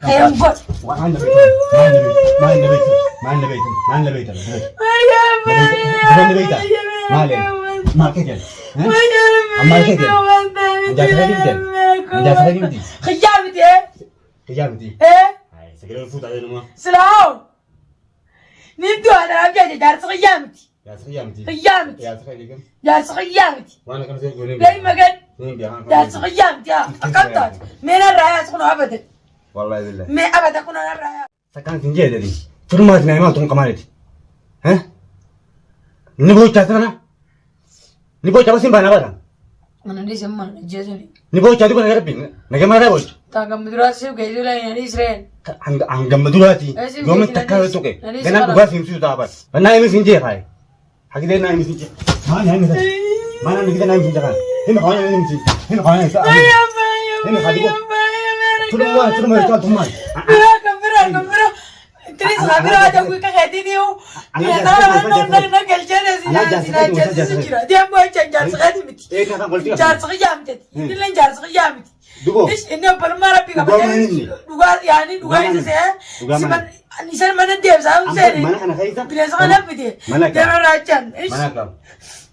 Hin godhu. Waan na beektan, maal na beektan, maal na beektan, maal na beektan, maal na beektan, duran na beektan, maal een, maal kee jedhan, maal kee jedhan, anjaasa kee miti, anjaasa kee miti, Xiyyaa miti ee. xiyyaa miti. Ee. Sagalee fuutaa jedhuma. Silaa nin du'a daraaf jecha jaarsi xiyyaa miti. Jaarsa xiyyaa miti. Xiyyaa miti. Jaarsa kee jedhan. Jaarsi xiyyaa miti. Waan akkana ta'e goonee Deemi magan. Niin beekan. Jaarsi xiyyaa miti haa. Akkam taate. Mee narraa yaas kun abada. Wallahi billahi. Mee abada kun narraa yaas. Sakkaan sin jee jedhi. Firmaati naa himaa tun qamaaleeti. Eh? Ni boochaa sana. Ni boochaa basiin baana baata. Mana dhiise mana ajjeesani. Ni boochaa duba naga rabbi. Naga maraa boocha. Taa gammaduraa siif geessu laan ani Israa'el. Hangam duraati. Yooma takkaa yoo tuqe. Ganaa dhugaa siin siyu ta'a bara. Naa himi sin jee kaaye. Hagidee naa himi sin jee. Maa naa himi sin. Maa naa himi naa himi sin jee kaaye. Himi kawaa naa himi sin. Himi kawaa naa himi sin. Himi kawaa. Turumaa turumaa jechuun turumaa. Biraa kan biraa kan biraa. Intilis kan biraa jaguu ka keetii dhiyu. Jaarsi xiyyaa miti. Inni jaarsi xiyyaa miti. Duboo. Ish inni obbolummaa rabbii qaba. Dhugaa mana inni. Dhugaa yaani dhugaa Dhugaa isa se'ee. Dhugaa mana. Isan mana deemsaa hin seene. Mana kana keessa. Bineensa kana fide. Mana qaba. Deema raachan. Ish. Mana qaba.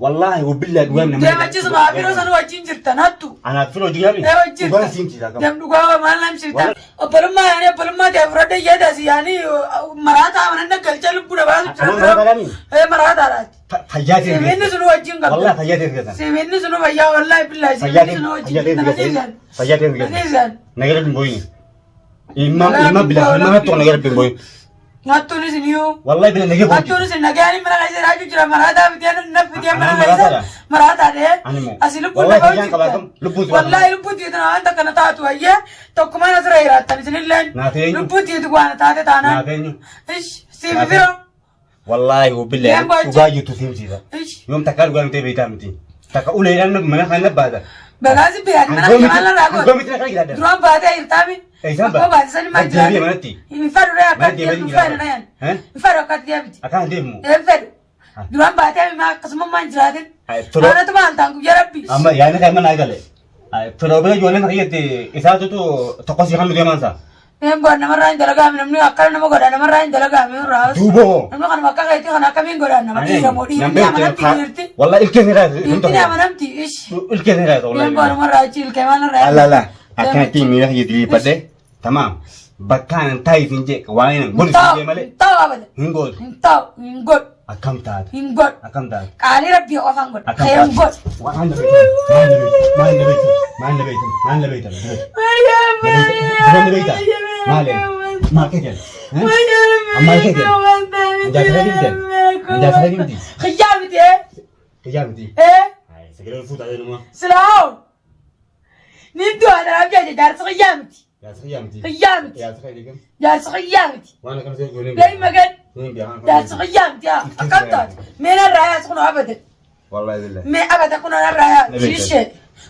Wallaahi wabillahi dhugaan nama. Deemachisuma firoo sana wajjin jirtan hattu. Anaaf firoo jigaami. Ee wajjin Dhugaan siin ciisa qaba. Deem dhugaa maal namsifta. Obbolummaa yaani obbolummaa ta'e fudhadhe yeedas yaani maraataa mana naggalcha lubbuu na baasu Anaan maraataa laami? Ee maraataadhaati. Fayyaa ta'e. Sibiilli sun wajjin qabda. Wallaahi fayyaa ta'e figasan. Sibiilli sun fayyaa wallaahi billaahi Fayyaa sibiilli ta'e sun wajjin fayyaa ta'e jirta figasan. nasiisan. Fayyaa ta'e figasan. Nasiisan. Nagara hin booyini. Ilma ilma bilaa ilma hattu nagara hin booyini. Hattuun isin iyyuu. Wallaahi bila nagara booyini. Hattuun isin nagayaan mana keessa jiraachuu jira maraataa fidee na fidee mana Anaan keessa maraataadha. maraataa dhee. Ani moo. Asi lubbuun Wallaahi nama fayyaan qabaa kam lubbuun si Wallaahi lubbuun tiitu na waan takka na taatu ayyee tokkumaan asirra jiraattan isinilleen. Naaf eenyu? Lubbuun tiitu waan taate taanaan. Naaf eenyu? Ish siif firoo. Wallaahi wabillahi Deem boochi. dhugaa jirtu siimsiisa. Ish. Yoom takkaa dhugaa nuti beektaa miti. Takka uleedhaan mana kana baata. Bagaasi biyaan mana Hangoo miti maal irraa hangoo miti kana jiraadha. Duraan baatee jirtaami. Eessaan Akkuma baate sani maal Deebi'ee jiraate? manatti. Hin fedhu ree akka Mana deebi'ee hin jiraata. fedhu reen. Eh? Hin fedhu akka deebiti. Akkaan deemu. Hin fedhu. Duraan baatee maa akkasuma maan jiraatin. Firoo Anatu maal taan guyyaa rabbi. amma yaadni kan mana gale. Firoo bira ijoolleen kiyyatti isaatutu tokko si kan nu deeman isaa. Een godha namarraa hin dalagaami namni akkana nama godha namarraa hin dalagaami irraa. Duuboo. Namni kanuma akka keetii kana akkamiin godha nama dhiira moo dhiirri ni amanamti dhiirti. Wallahi ilkee ni raayisa. Dhiirti ni amanamti ish. Ilkee ni raayisa Een wallahi. godha namarraa achi ilkee maal irraa. Alala akkanatti miira kiyya diriirfadhe tamaam bakka anan taa'e siin jee waan hin godhu siin jee malee Hin ta'u abada. hin gootu. Hin ta'u hin godhu Akkam taate hin godhu. akkam taate Qaalii rabbii qofaan godha. akkam Hin taate. godhu. Waan na beektan maal na beektan maal na beektan maal na beektan maal na beektan duran na beektan maal een maal kee jedhan maal kee jedhan anjaasa kee miti anjaasa kee miti Xiyyaa miti ee. xiyyaa miti. Ee. Sagalee fuutaa jedhuma. Silaa nin du'a daraaf jecha jaarsi xiyyaa miti. Jaarsa xiyyaa miti. Xiyyaa miti. Jaarsa kee jedhan Jaarsi xiyyaa miti. waan akkana ta'e goonee Deemi magan. Niin beekan. Jaarsi xiyyaa miti haa. Akkam taate. Mee narraa yaas kun abada. Wallahi billahi. Mee abada kun narraa yaa. Na beekta. Shishee.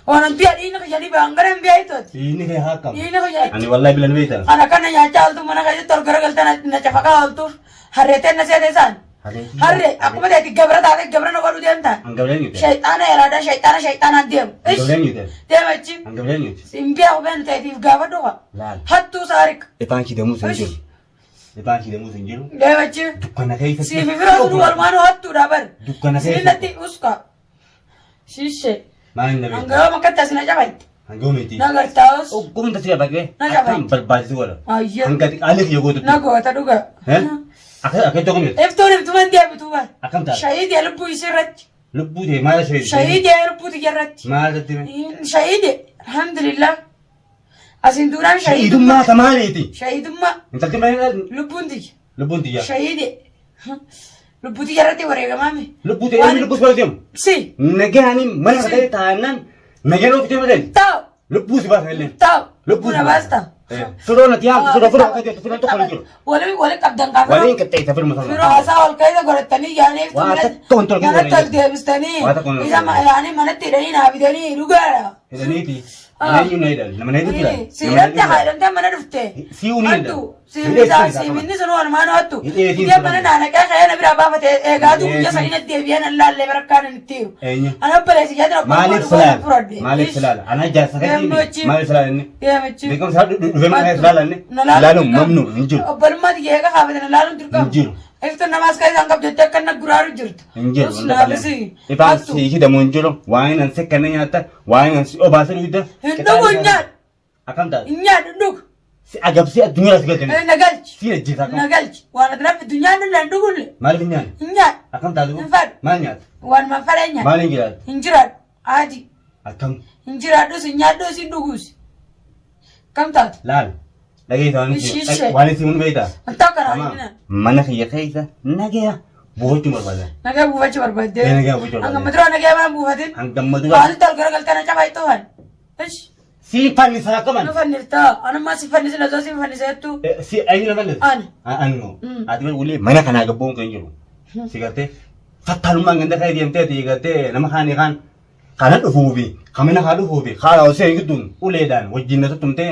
Waan biya dhiini xiyya ni baan gara hin biya itooti. Inni kee haa kam. Dhiini xiyya. Ani wallahi billahi ni beekta. Ana kana nyaachaa ooltu mana keessatti ol garagaltee na cafaqaa ooltuuf harreeteen na seete isaan. Harree akkuma ta'etti gabra taate gabra na godhuu deemtaan. Hangableen jute. Shayxaana yaraadha shayxaana shayxaanaan deemu. Ish Hangableen jute. deema achi. Hangableen jute. Hin beeku beenu ta'eetiif gaafa dhufa. Laal. Hattuu saarik. Ifaan shidamuus hin Ish. jiru. Ifaan shidamuus hin jiru. Deema achi. Dukkana keessatti. Siifi firoo sun walumaan hattuudha bar. Dukkana Siin keessatti. natti uska. Shishee. Maal hin dhabeetta? Hangama makkatti as na cabatte. Hangoo miti. Na gartaa'us. Oggumta si abaqee. Na cabatte. Akkam barbaachisu godha. Ayyee. Hanga xiqqaalee kiyya gootutti. Na goota dhuga. Eh? Akka akka tokko miti. Iftuun iftuman deebitu bar. Akkam taate? Shahiidee lubbuu isii irratti. Lubbuu ta'e maal ishee? Shahiidee lubbuu tiyya irratti. Maal irratti? Shahiidee. Alhamdulillah. Asiin duudhaan Shahiidummaa ta maaliiti? Shahiidummaa. Intalti maal Lubbuun tiyya. lubbuun tiyya. Shahiidee. Lubbuu tiyya irratti wareegamaame. Lubbuu ta'e inni lubbuu si baasuu deemu. Si. Nagaani mana ta'e taanaan nagaan ofitti malee Ta'u. lubbuu si baasa illee. Ta'u. Lubbuu na baasta. Firoo nati yaa firoo firoo akka jettu firoo tokko hin jiru. Waliin waliin qabdan kaa firoo. Waliin qixxeessa firma sana. Firoo haasaa ol keessa godhatanii yaanii Waa takka wantoota manatti ol keessa deebistanii Waa takka wantoota isa yaanii manatti hidhanii naa fidanii dhugaadha. Hidhaniiti. Ana eenyu na hidhan? Nama na hidhutu jira. Si hidhamte haa hidhamte mana dhufte. Si uni Hattu. hidhan. Si Hidhee isaa si si hidhan. minni sun walumaan hattu. Hidhee si Hidhee mana hidhan. naanaqee ka'ee na biraa baafate eegaatu guyyaa Hidhee sanii natti deebi'ee nan laallee barakkaan hin ittiiru. Eenyu? Ana obboleessi jedhan obboleessi Maaliif fudhadhe. silaala? Maaliif silaala? Ana jaarsa keetii Gammachi. maaliif silaala inni? Deemachi. Beekumsa dhufee mana keessa silaala inni? Ilaaluun mamnu hin jiru. Obbolummaa xiyya eega kaafate na laaluun dirqama. Hin jiru. Iftu namaas kan isaan qabdu jettee akka na guraaru jirtu. Hin jiru. Us naafisi. Ifaan Hattu. si hidamu hin jiru. Waan an sekkanne nyaatta. Waan an si obaase dhugda. Hin dhugu hin nyaadhu. Akkam taate? Hin nyaadhu hin dhugu. Si agabsee addunyaa si galchine. Na galchi. Si ajjeesa akkam? Na galchi. Waan ati naaf addunyaan dhulle hin dhugulle. Maaliif hin nyaanne? Hin nyaadhu. Akkam taate? Hin fadhu. Maal nyaatta? Waan man fadhe hin nyaadhu. Maal hin jiraattu? Hin jiraadhu. Haati. Akkam? Hin jiraadhus hin nyaadhus hin dhugus. Kam taate? Laal. Dhageessa waan Ishii isin ishee. waan isin beektaa? Wanta akka raawwina. Mana kiyya keessa nagaya buufachuu barbaada. Nagaa buufachuu barbaadde. Ee, nagaa buufachuu barbaadde. Hanga maduraa nagaa waan buufatin. Hanga maduraa. Haalitti ol garagaltee na cabaa itti hafan. Ish. Si fannisaa qaban. Nu fanniftaa. Anummaa si fannisin osoo si fanniseettu. Si eenyu na fannise? Ani. Ani moo. Ati bal ulee mana kanaa gabboon kan jiru. Si gartee fattaalummaan ganda kee deemtee ati gartee nama kaanii kaan kana dhufuufi kamina haa dhufuufi haala osoo hin gidduun uleedhaan wajjin na tuttumtee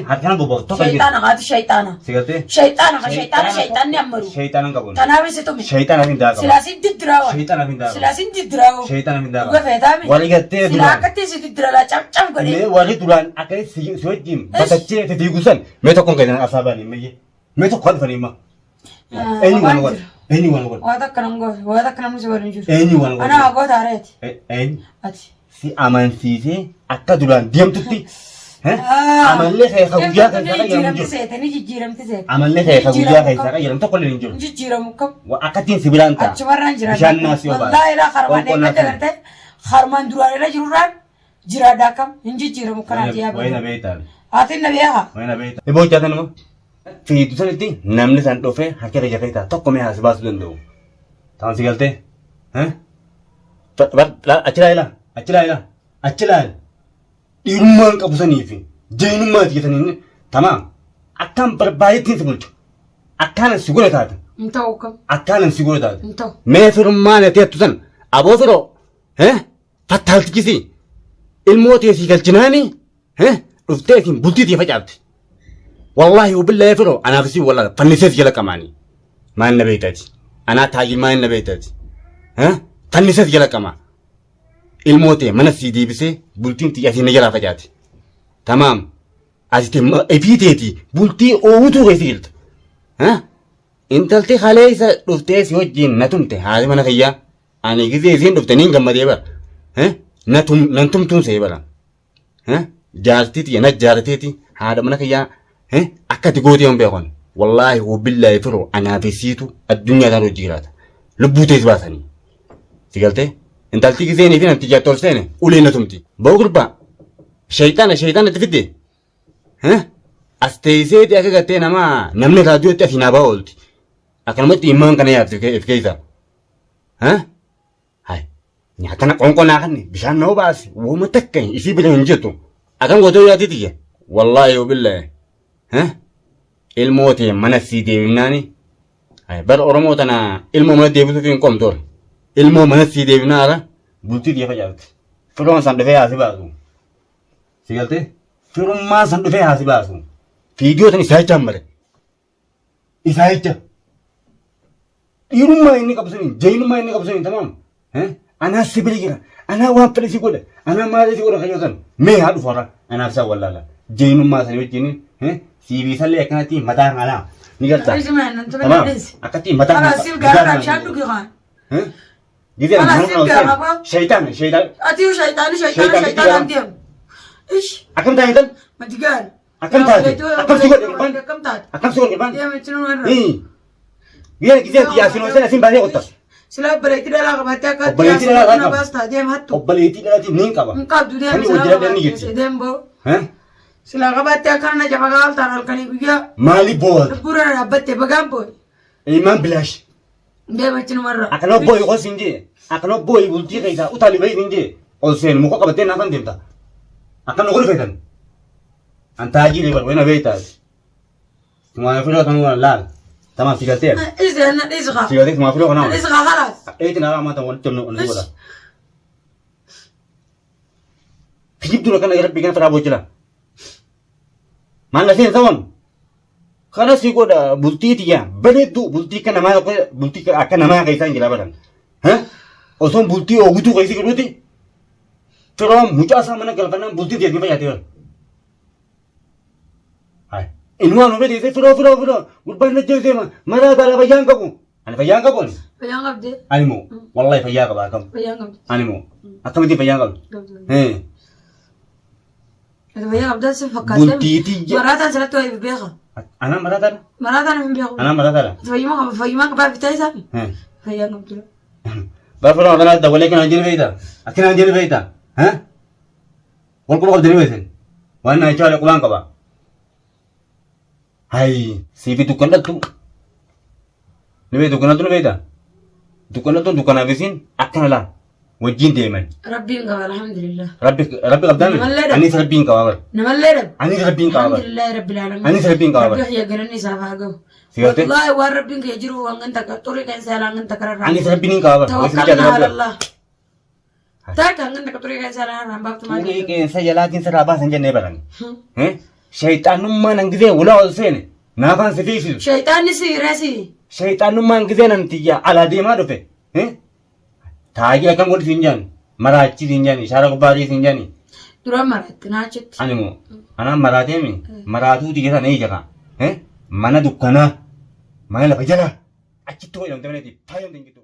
harkana boba'u tokko hin jiru. Shayxaana haati shayxaana. Si gartee? Shayxaana ka shayxaana shayxaanni ammaru. Shayxaana hin qabu. Tanaaf si tume. Shayxaana hin daaqamu. Silaa si diddiraawa. Shayxaana hin daaqamu. Silaa si diddiraawa. Shayxaana hin daaqamu. Dhuga feetaami. Walii galtee Silaa duraan. akkatti si diddiralaa cap cap godhee. Mee warri duraan akka si si wajjin batachee fiigu san mee tokkoon keessan asaa baanii meyyee mee tokko haa dhufanii immoo. Eenyu waan godhe? Eenyu waan godhe? Waa takka nan goofe. Waa takka namni si godhu hin jiru. Eenyu waan godhe? Ana haa goota areeti. Eenyu? Ati. Si amansiisee akka duraan deemtutti amallee kee ka guyyaa keessaa qayyaramu hin jiru. Seete ni jijjiiramti seete. Amallee kee ka guyyaa keessaa qayyaramu tokko illee hin jiru. Jijjiiramu kam. Akkattiin si biraan ta'a. Achumarraan jira. Bishaan naasii obaasa. Wallaahi laa harmaan Qoonqoon eeggadda naasii. gartee harmaan duraan irra jirurraan jiraadha akkam hin jijjiiramu kanaaf yaa Wayina beektaa. Ati na beekaa. Wayina beektaa. Iboo hojjatan immoo. Fiidu sanitti namni san dhufee harka kiyya keessaa tokko mee haasi baasuu danda'u. Ta'an si galtee? Achi laala, achi laala, achi laala. Dhiirummaan qabu sanii fi jeenummaa itti jetanii tamaam akkaan barbaadetti si bulchu. Akkaan si godha taate. Hin ta'u kam. Akkaan si godha taate. Hin ta'u. Mee firummaan ati hattu san aboo firoo fattaaltichisii ilmoo tee sii galchinaani dhuftee isin bultii tee facaafte. Wallaahi wabillaahi firoo anaaf isin wallaahi fannisee si jala qamaanii. Maal na beektaati? Anaa taajii maal na beektaati? Fannisee si jala qamaa. Ilmoo tee mana sii deebisee bultiin tiyya asii na jalaa facaati. Tamaam. Asii ifii teeti bultii oowutuu keessa jirta. Intalti kaleessa dhuftee si wajjin na tumte haati mana kiyyaa. Ani gizee isiin dhufte niin gammadee bara. Nan tumtuun see bara. Jaartii tiyya na jaarteeti haadha mana kiyyaa akka ati gootee hin beekan. Wallaahi wabillaahi firoo anaa fi siitu addunyaa isaan hojii jiraata. Lubbuu tees baasanii. Si galtee? Intalti gizeenii fi namtichi ol seene ulee na tumti. Ba'u gurbaa. Shayxaana shayxaana itti fidde. As teesseeti akka gartee nama namni raadiyootti asii naa ba'a oolti. Akkanumatti immaan kana yaabsi if keessa. Hai. Nyaatana qoonqoo naa kanne bishaan na obaasi wooma takka isii bira hin jirtu. Akkam gootee yaadii tiyya. Wallaahi wabillaahi. Ilmoo tee mana sii deebifnaani. Bara Oromoo tana ilmoo mana deebisuuf hin qomtu. Ilmoo mana sii deebifnaara bultii tiyya facaafti. Firoon san dhufee haa si baasu. Si galtee? Firummaan san dhufee haa si baasu. Fiigiyoo tan isaa jechaan mare. Isaa jecha. Dhiirummaa inni qabu saniin, jaynummaa inni qabu saniin tamaam. Anaa si bira jira. Anaa waan fedhe si godha. Anaa maal si godha kayyoo san. Mee haa dhufu har'a. Anaaf isaan wallaala. Jaynummaa sanii wajjin siibii sallee akkanatti mataa kanaa ni galta. Tamaam. Akkatti mataa kanaa. Siif gaara bishaan dhugi kaan. Gizee Karaa siif gaara qaba. Shaytaan shaytaan. Ati shaytaani shaytaani shaytaanaan deemu. Ish Akkam taa'e mati gaara. Akkam taate? Akkam si godhe gurbaan? Akkam taate? Akkam si godhe gurbaan? Deema jechuun warra. Guyyaa gizee ati yaasin hojjan asin baasee qotta. Silaa obboleettii dhalaa qabaattee akka ati Obboleettii dhalaa yaasin qaba. baastaa deema hattu. Obboleettii dhalaatiin niin qaba. Hin qabdu deema Sanii silaa wajjin dhalli qabaattee jirti. deem boo. Eh? Silaa qabaattee akkana na jafa gaaltaan halkanii guyyaa Maaliif boo'atu? lubbuurra na dhaabbatte bagaan boo'e. Imaan bilaash. Deema jechuun warra. Akkana boo'i qos hin jee. Akkana boo'i bultii keessaa utaali bahi hin jee. Ol seenu muka qabattee naafan deemta. Akkana godhu feetan. An taajiri bar wena beektaas. Tumaa filoo tanuu laal. Tamaam si galtee. Dhiisi na dhiisi kaa. Si galtee tumaa filoo kanaa. Dhiisi kaa kalaas. Eeti naa ammaa tan walitti ol godha. Kijibduun akkana rabbii kana firaa boojjila. Maal na seensa waan? Kana si godha bultii tiyya bareedduu bultii akka namaa bultii akka namaa keessaa hin jira baran. Osoon bultii ogutuu keessi godhuuti firoon mucaa isaa mana galfannaan bultii tiyya ni fayyadee bara. Inumaan nu beekte firoo firoo firoo gurbaan na jeesee maraa taala fayyaa hin qabu. Ani fayyaa hin qabu ani. Fayyaan qabdee. Ani moo wallahi fayyaa qaba akkam. Fayyaan qabdi. Ani moo akkamittiin fayyaa hin qabdu. Qabdi. Ati fayyaa qabdaa si fakkaatee. Bultii tiyya. Maraataan sirratti waa beeka. Anaan maraataadha. Maraataan hin beeku. Anaan maraataadha. Ati fayyuma qaba fayyumaa qabaa bitaa isaa. Fayyaan qabdi. Bara firoo akkanaa dabalee akkanaan jedhu beektaa? Akkanaan jedhu beektaa? Wal quba qabdanii beektan? Waan naa jechaa qubaan qaba. Hayi siifi dukkan dhaltu. Ni beektu dukkan dhaltu ni beektaa? Dukkan dhaltuun dukkanaaf isiin akkana laa wajjin deeman. Rabbiin qaba alhamdulillah. Rabbi rabbi qabdaa miti? Namallee dhabe. Anis rabbiin qaba bara. Namallee dhabe. Anis rabbiin qaba bara. Alhamdulillah rabbil alamin. Anis rabbiin qaba bara. Rabbi kiyya galanni isaaf haa gahu. Si gartee? Wallahi waan rabbiin kiyya jiru waan ganta xurii keessa yaalaan ganta kararraa. Anis rabbiin hin qaba bara. Tawakkalna ala Allah. Takka hanga takka xurii keessa yaalaan irraan baaftu maal Xurii qeensa jalaatiin sirraa baasan jennee barani. Shayxaanummaan hangizee ulaa ol seene naafaan si fiisisu. Shayxaanni si reesi. Shayxaanummaan gizee nan tiyya alaa deemaa dhufe. Taajii akkam godhi siin jedhan maraachi siin jedhan ishaara gubbaatii siin jedhan. Duraan maraatti naachitti. Ani moo anaan maraateemi maraatuu tiyya sana ija kaa. Mana dukkanaa mana lafa jalaa achitti hoo jedhamte mana itti faayamte hin jiru.